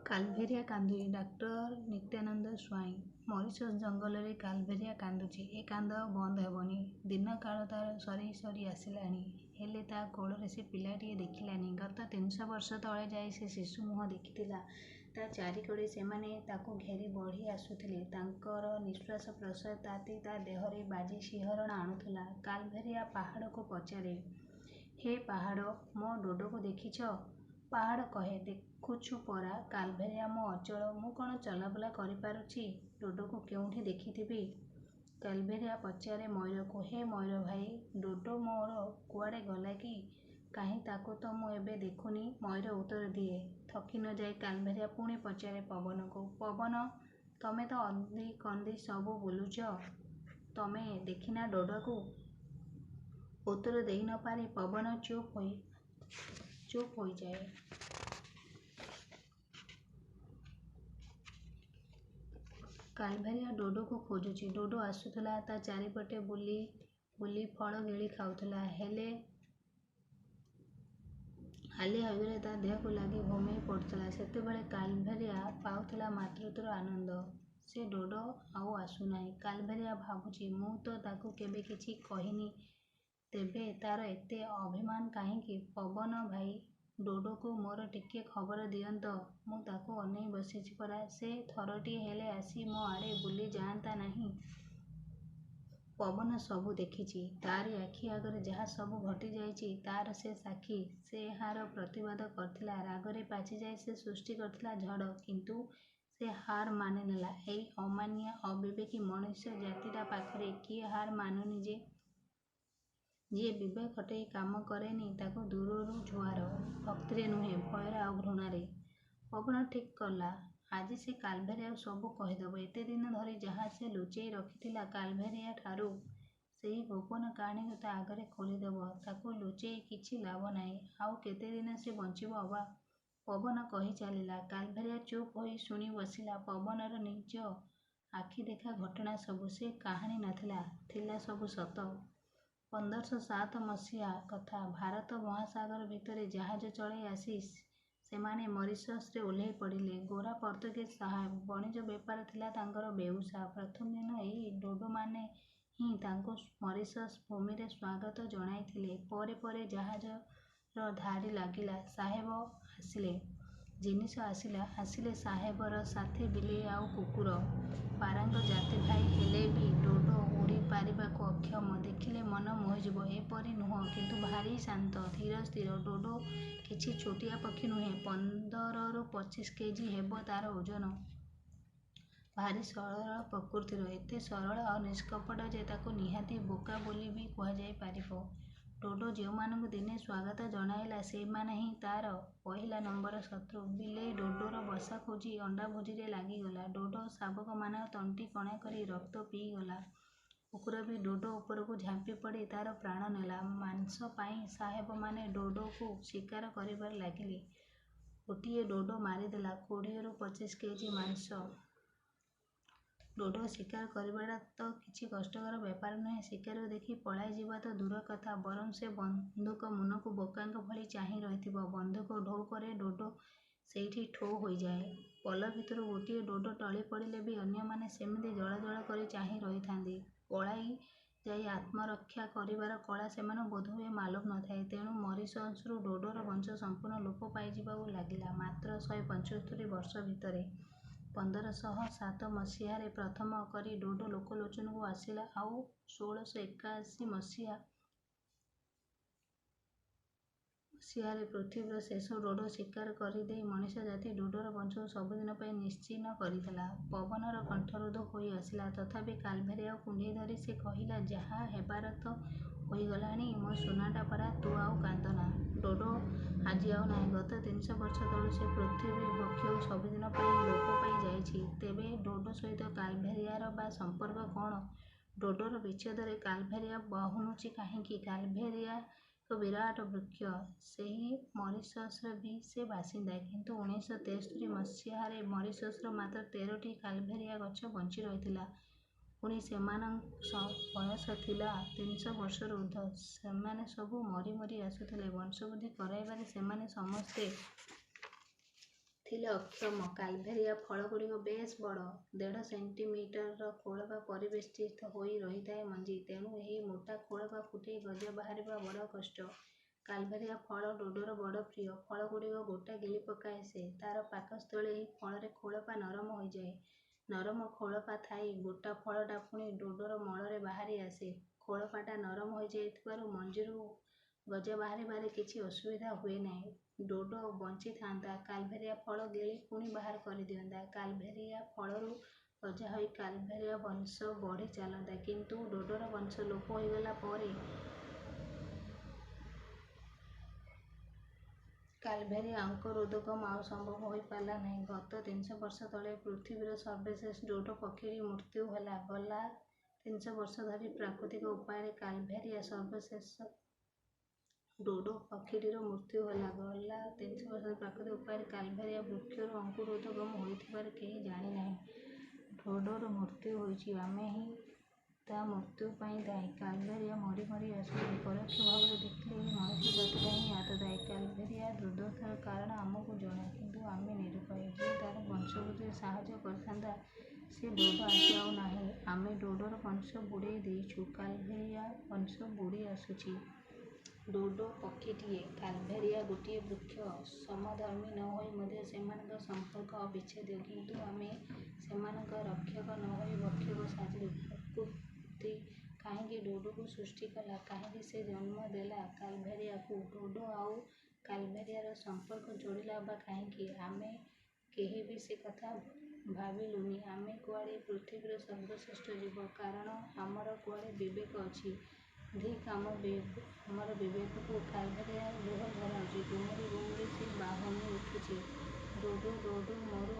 କାଲଭେରିଆ କାନ୍ଦୁଚି ଡାକ୍ତର ନିତ୍ୟାନନ୍ଦ ସ୍ୱାଇଁ ମରିସସ୍ ଜଙ୍ଗଲରେ କାଲଭେରିଆ କାନ୍ଦୁଚି। ଏ କାନ୍ଦ ଆଉ ବନ୍ଦ ହେବନି। ଦିନ କାଳ ତାର ସରି ସରି ଆସିଲାଣି। ହେଲେ ତା କୋଳରେ ସେ ପିଲାଟିଏ ଦେଖିଲାନି। ଗତ ତିନିଶବର୍ଷ ତଳେ ଯାଇ ସେ ଶିଶୁ ମୁହଁ ଦେଖିଥିଲା। ତା ଚାରିକଡ଼େ ସେମାନେ ତାକୁ ଘେରି ବଢ଼ି ଆସୁଥିଲେ ତାଙ୍କର ନିଃଶ୍ୱାସ ପ୍ରଶ୍ୱାସର ତାତି ତା ଦେହରେ ବାଜି ଶିହରଣ ଆଣୁଥିଲା। କାଲଭେରିଆ ପାହାଡ଼କୁ ପଚାରେ, ହେ ପାହାଡ଼, ମୋ ଡୋଡ଼ୋକୁ ଦେଖିଛ? ପାହାଡ଼ କହେ, ଦେଖୁଛୁ ପରା କାଲଭେରିଆ ମୁଁ ଅଚଳ, ମୁଁ କ'ଣ ଚଲାବୁଲା କରିପାରୁଛି? ଡୋଡ଼ୋକୁ କେଉଁଠି ଦେଖିଥିବି? କାଲଭେରିଆ ପଚାରେ ମୟୂରକୁ, ହେ ମୟୂର ଭାଇ, ଡୋଡ଼ୋ ମୋର କୁଆଡ଼େ ଗଲା କି? କାହିଁ ତାକୁ ତ ମୁଁ ଏବେ ଦେଖୁନି। ମୟୂର ଉତ୍ତର ଦିଏ। ଥକି ନ ଯାଇ କାଲଭେରିଆ ପୁଣି ପଚାରେ ପବନକୁ, ପବନ, ତମେ ତ ଅନ୍ଦି କନ୍ଦି ସବୁ ବୁଲୁଚ, ତମେ ଦେଖିନା ଡୋଡ଼ୋକୁ? ଉତ୍ତର ଦେଇ ନ ପାରି ପବନ ଚୁପ୍ ହୋଇଯାଏ। କାଲଭେରିଆ ଡୋଡ଼ୋକୁ ଖୋଜୁଛି। ଡୋଡ଼ୋ ଆସୁଥିଲା, ତା ଚାରିପଟେ ବୁଲି ବୁଲି ଫଳ ଗିଳି ଖାଉଥିଲା। ହାଲିଆ ହୋଇଗଲେ ତା ଦେହକୁ ଲାଗି ଘୁମେଇ ପଡ଼ୁଥିଲା। ସେତେବେଳେ କାଲଭେରିଆ ପାଉଥିଲା ମାତୃତ୍ୱର ଆନନ୍ଦ। ସେ ଡୋଡ଼ୋ ଆଉ ଆସୁନାହିଁ। କାଲଭେରିଆ ଭାବୁଛି, ମୁଁ ତ ତାକୁ କେବେ କିଛି କହିନି ତେବେ ତାର ଏତେ ଅଭିମାନ କାହିଁକି? ପବନ ଭାଇ, ଡୋଡ଼ୋକୁ ମୋର ଟିକିଏ ଖବର ଦିଅନ୍ତ, ମୁଁ ତାକୁ ଅନେଇ ବସିଛି ପରା, ସେ ଥରଟିଏ ହେଲେ ଆସି ମୋ ଆଡ଼େ ବୁଲି ଯାଆନ୍ତା ନାହିଁ? ପବନ ସବୁ ଦେଖିଛି। ତାରି ଆଖି ଆଗରେ ଯାହା ସବୁ ଘଟିଯାଇଛି ତାର ସେ ସାକ୍ଷୀ। ସେ ଏହାର ପ୍ରତିବାଦ କରିଥିଲା। ରାଗରେ ପାଚିଯାଇ ସେ ସୃଷ୍ଟି କରିଥିଲା ଝଡ଼। କିନ୍ତୁ ସେ ହାର ମାନିନେଲା ଏଇ ଅମାନିଆ, ଅବିବେକୀ ମଣିଷ ଜାତିଟା ପାଖରେ କିଏ ହାର ମାନୁନି ଯେ? ଯିଏ ବିବେକ ଖଟେଇ କାମ କରେନି ତାକୁ ଦୂରରୁ ଜୁହାର। ଭକ୍ତିରେ ନୁହେଁ, ଭୟରେ ଆଉ ଘୃଣାରେ। ପବନ ଠିକ୍ କଲା, ଆଜି ସେ କାଲଭେରିଆକୁ ସବୁ କହିଦେବ। ଏତେଦିନ ଧରି ଯାହା ସେ ଲୁଚେଇ ରଖିଥିଲା କାଲଭେରିଆଠାରୁ, ସେହି ଗୋପନ କାହାଣୀକୁ ତା ଆଗରେ ଖୋଲିଦେବ। ତାକୁ ଲୁଚେଇ କିଛି ଲାଭ ନାହିଁ। ଆଉ କେତେଦିନ ସେ ବଞ୍ଚିବ ଅବା? ପବନ କହିଚାଲିଲା। କାଲଭେରିଆ ଚୁପ୍ ହୋଇ ଶୁଣି ବସିଲା ପବନର ନିଜ ଆଖିଦେଖା ଘଟଣା ସବୁ। ସେ କାହାଣୀ ନଥିଲା, ଥିଲା ସବୁ ସତ। 1507 ମସିହା କଥା। ଭାରତ ମହାସାଗର ଭିତରେ ଜାହାଜ ଚଳେଇ ଆସି ସେମାନେ ମରିସସରେ ଓହ୍ଲେଇ ପଡ଼ିଲେ। ଗୋରା ପର୍ତ୍ତୁଗୀଜ ସାହେବ। ବଣିଜ ବେପାର ଥିଲା ତାଙ୍କର ବେଉସା। ପ୍ରଥମ ଦିନ ଏଇ ଡୋଡ଼ୋମାନେ ହିଁ ତାଙ୍କୁ ମରିସସ୍ ଭୂମିରେ ସ୍ୱାଗତ ଜଣାଇଥିଲେ। ପରେ ପରେ ଜାହାଜର ଧାଡ଼ି ଲାଗିଲା। ସାହେବ ଆସିଲେ, ଜିନିଷ ଆସିଲା, ଆସିଲେ ସାହେବର ସାଥୀ ବିଲେଇ ଆଉ କୁକୁର। ପାରାଙ୍କ ଜାତିଭାଇ ହେଲେ ବି ଡୋଡ଼ୋ ଉଡ଼ିପାରିବାକୁ ଅକ୍ଷମ। ଦେଖିଲେ ମନ ମୋହିଯିବ ଏପରି ନୁହେଁ କିନ୍ତୁ ଭାରି ଶାନ୍ତ, ଧୀର ସ୍ଥିର। ଡୋଡ଼ୋ କିଛି ଛୋଟିଆ ପକ୍ଷୀ ନୁହେଁ। 15ରୁ 25 କେ. ଜି. ହେବ ତାର ଓଜନ। ଭାରି ସରଳ ପ୍ରକୃତିର। ଏତେ ସରଳ ଆଉ ନିଷ୍କପଟ ଯେ ତାକୁ ନିହାତି ବୋକା ବୋଲି ବି କୁହାଯାଇପାରିବ। ଡୋଡ଼ୋ ଯେଉଁମାନଙ୍କୁ ଦିନେ ସ୍ୱାଗତ ଜଣାଇଲା ସେଇମାନେ ହିଁ ତାର ପହିଲା ନମ୍ବର ଶତ୍ରୁ। ବିଲେଇ ଡୋଡ଼ୋର ବସା ଖୋଜି ଅଣ୍ଡାଭୋଜିରେ ଲାଗିଗଲା। ଡୋଡ଼ୋ ଶାବକମାନଙ୍କ ତଣ୍ଟି କଣା କରି ରକ୍ତ ପିଇଗଲା। କୁକୁର ବି ଡୋଡ଼ୋ ଉପରକୁ ଝାମ୍ପିପଡ଼ି ତାର ପ୍ରାଣ ନେଲା। ମାଂସ ପାଇଁ ସାହେବମାନେ ଡୋଡ଼ୋକୁ ଶିକାର କରିବାରେ ଲାଗିଲେ। ଗୋଟିଏ ଡୋଡ଼ୋ ମାରିଦେଲା 20ରୁ 25 କେ. ଜି. ମାଂସ। ଡୋଡ଼ୋ ଶିକାର କରିବାଟା ତ କିଛି କଷ୍ଟକର ବ୍ୟାପାର ନୁହେଁ। ଶିକାରକୁ ଦେଖି ପଳାଇଯିବା ତ ଦୂର କଥା, ବରଂ ସେ ବନ୍ଧୁକ ମୁନକୁ ବୋକାଙ୍କ ଭଳି ଚାହିଁ ରହିଥିବ। ବନ୍ଧୁକ ଢୋ କରେ ଡୋଡ଼ୋ ସେଇଠି ଠୋ ହୋଇଯାଏ। ପଲ ଭିତରୁ ଗୋଟିଏ ଡୋଡ଼ୋ ଟଳିପଡ଼ିଲେ ବି ଅନ୍ୟମାନେ ସେମିତି ଜଳଜଳ କରି ଚାହିଁ ରହିଥାନ୍ତି। ପଳାଇ ଯାଇ ଆତ୍ମରକ୍ଷା କରିବାର କଳା ସେମାନଙ୍କୁ ବୋଧହୁଏ ମାଲୁମ ନଥାଏ। ତେଣୁ ମରିସସରୁ ଡୋଡ଼ୋର ବଂଶ ସମ୍ପୂର୍ଣ୍ଣ ଲୋପ ପାଇଯିବାକୁ ଲାଗିଲା ମାତ୍ର 175 ବର୍ଷ ଭିତରେ। 1507 ମସିହାରେ ପ୍ରଥମ କରି ଡୋଡ଼ୋ ଲୋକଲୋଚନକୁ ଆସିଲା ଆଉ 1681 ମସିହାରେ ପୃଥିବୀର ଶେଷ ଡୋଡ଼ୋ ଶିକାର କରିଦେଇ ମଣିଷ ଜାତି ଡୋଡ଼ୋର ବଂଶକୁ ସବୁଦିନ ପାଇଁ ନିଶ୍ଚିହ୍ନ କରିଦେଲା। ପବନର କଣ୍ଠରୁଦ୍ଧ ହୋଇଆସିଲା। ତଥାପି କାଲଭେରିଆକୁ କୁଣ୍ଢେଇ ଧରି ସେ କହିଲା, ଯାହା ହେବାର ତ ହୋଇଗଲାଣି ମୋ ସୁନାଟା ପରା, ତୁ ଆଉ କାନ୍ଦନା। ଡୋଡ଼ୋ ଆଜି ଆଉ ନାହିଁ। ଗତ 300 ବର୍ଷ ତଳୁ ସେ ପୃଥିବୀ ବକ୍ଷରୁ ସବୁଦିନ ପାଇଁ ଲୋପ ପାଇଯାଇଛି। ତେବେ ଡୋଡ଼ୋ ସହିତ କାଲଭେରିଆର ବା ସମ୍ପର୍କ କଣ? ଡୋଡ଼ୋର ବିଚ୍ଛେଦରେ କାଲଭେରିଆ ବାହୁନୁଛି କାହିଁକି? କାଲଭେରିଆ ଏକ ବିରାଟ ବୃକ୍ଷ। ସେହି ମରିସସର ବି ସେ ବାସିନ୍ଦା। କିନ୍ତୁ 1973 ମସିହାରେ ମରିସସରେ ମାତ୍ର 13ଟି କାଲଭେରିଆ ଗଛ ବଞ୍ଚି ରହିଥିଲା। ପୁଣି ସେମାନଙ୍କ ବୟସ ଥିଲା 300 ବର୍ଷରୁ ଊର୍ଦ୍ଧ୍ୱ। ସେମାନେ ସବୁ ମରି ମରି ଆସୁଥିଲେ। ବଂଶବୃଦ୍ଧି କରାଇବାରେ ସେମାନେ ସମସ୍ତେ ଥିଲେ ଅକ୍ଷମ। କାଲଭେରିଆ ଫଳଗୁଡ଼ିକ ବେଶ୍ ବଡ଼। ଦେଢ଼ ସେଣ୍ଟିମିଟରର ଖୋଳପା ପରିବେଷ୍ଟିତ ହୋଇ ରହିଥାଏ ମଞ୍ଜି। ତେଣୁ ଏହି ମୋଟା ଖୋଳପା ଫୁଟେଇ ଗଜା ବାହାରିବା ବଡ଼ କଷ୍ଟ। କାଲଭେରିଆ ଫଳ ଡୋଡ଼ୋର ବଡ଼ ପ୍ରିୟ। ଫଳଗୁଡ଼ିକ ଗୋଟା ଗିଳିପକାଏ ସେ। ତା'ର ପାକସ୍ଥଳୀ ଏହି ଫଳରେ ଖୋଳପା ନରମ ହୋଇଯାଏ। ନରମ ଖୋଳପା ଥାଇ ଗୋଟା ଫଳଟା ପୁଣି ଡୋଡ଼ୋର ମଳରେ ବାହାରି ଆସେ। ଖୋଳପାଟା ନରମ ହୋଇଯାଇଥିବାରୁ ମଞ୍ଜିରୁ ଗଜା ବାହାରିବାରେ କିଛି ଅସୁବିଧା ହୁଏ ନାହିଁ। ଡୋଡ଼ୋ ବଞ୍ଚିଥାଆନ୍ତା, କାଲଭେରିଆ ଫଳ ଗିଳି ପୁଣି ବାହାର କରିଦିଅନ୍ତା। କାଲଭେରିଆ ଫଳରୁ ଗଜା ହୋଇ କାଲଭେରିଆ ବଂଶ ବଢ଼ି ଚାଲନ୍ତା। କିନ୍ତୁ ଡୋଡ଼ୋର ବଂଶ ଲୋପ ହୋଇଗଲା ପରେ କାଲଭେରିଆ ଅଙ୍କୁରୋଦ୍ଗମ ଆଉ ସମ୍ଭବ ହୋଇ ପାରିଲା ନାହିଁ। ଗତ ତିନିଶବର୍ଷ ତଳେ ପୃଥିବୀର ସର୍ବଶେଷ ଡୋଡ଼ୋ ପକ୍ଷୀଟିର ମୃତ୍ୟୁ ହେଲା। ଗଲା ତିନିଶବର୍ଷ ଧରି ପ୍ରାକୃତିକ ଉପାୟରେ କାଲଭେରିଆ ସର୍ବଶେଷ ଡୋଡ଼ୋ ପକ୍ଷୀଟିର ମୃତ୍ୟୁ ହେଲା। ଗଲା ତିନିଶବର୍ଷ ଧରି ପ୍ରାକୃତିକ ଉପାୟରେ କାଲଭେରିଆ ବୃକ୍ଷରୁ ଅଙ୍କୁରୋଦ୍ଗମ ହୋଇଥିବାର କେହି ଜାଣିନାହିଁ। ଡୋଡ଼ୋର ମୃତ୍ୟୁ ହୋଇଛି। ଆମେ ହିଁ ତା' ମୃତ୍ୟୁ ପାଇଁ ଦାୟୀ। କାଲଭେରିଆ ମରି ମରି ଆସୁଛି। ପରୋକ୍ଷ ଭାବରେ ଦେଖିଲେ ଏହି ମଣିଷ ଜାତିଟା ହିଁ ଆତତାୟୀ। କାଲଭେରିଆ ଦୁର୍ଦ୍ଦଶାର କାରଣ ଆମକୁ ଜଣା। କିନ୍ତୁ ଆମେ ନିରୁପାୟ। ଯିଏ ତା'ର ବଂଶବୃଦ୍ଧିରେ ସାହାଯ୍ୟ କରିଥାନ୍ତା ସେ ଡୋଡ଼ୋ ଆଜି ଆଉ ନାହିଁ। ଆମେ ଡୋଡ଼ୋର ବଂଶ ବୁଡ଼େଇ ଦେଇଛୁ। କାଲଭେରିଆ ବଂଶ ବୁଡ଼ି ଆସୁଛି। ଡୋଡ଼ୋ ପକ୍ଷୀଟିଏ। କାଲଭେରିଆ ଗୋଟିଏ ବୃକ୍ଷ। ସମଧର୍ମୀ ନ ହୋଇ ମଧ୍ୟ ସେମାନଙ୍କ ସମ୍ପର୍କ ଅବିଚ୍ଛେଦ୍ୟ। କିନ୍ତୁ ଆମେ ସେମାନଙ୍କ ରକ୍ଷକ ନ ହୋଇ ଭକ୍ଷକ ସାଜିଲୁ। ପ୍ରକୃତି କାହିଁକି ଡୋଡ଼ୋକୁ ସୃଷ୍ଟି କଲା? କାହିଁକି ସେ ଜନ୍ମ ଦେଲା କାଲଭେରିଆକୁ? ଡୋଡ଼ୋ ଆଉ କାଲଭେରିଆର ସମ୍ପର୍କ ଯୋଡ଼ିଲା ଅବା କାହିଁକି? ଆମେ କେହିବି ସେ କଥା ଭାବିଲୁନି। ଆମେ କୁଆଡ଼େ ପୃଥିବୀର ସର୍ବଶ୍ରେଷ୍ଠ ଜୀବ। କାରଣ ଆମର କୁଆଡ଼େ ବିବେକ ଅଛି। ଧିକ୍ ଆମର ବିବେକକୁ। କାଲଭେରିଆ ଲୁହ ଝରାଉଛି। ଗୁମୁରି ଗୁମୁରି ସେ ବାହୁନି ଉଠୁଛି। ଡୋଡ଼ୋ, ଡୋଡ଼ୋ ମରୁ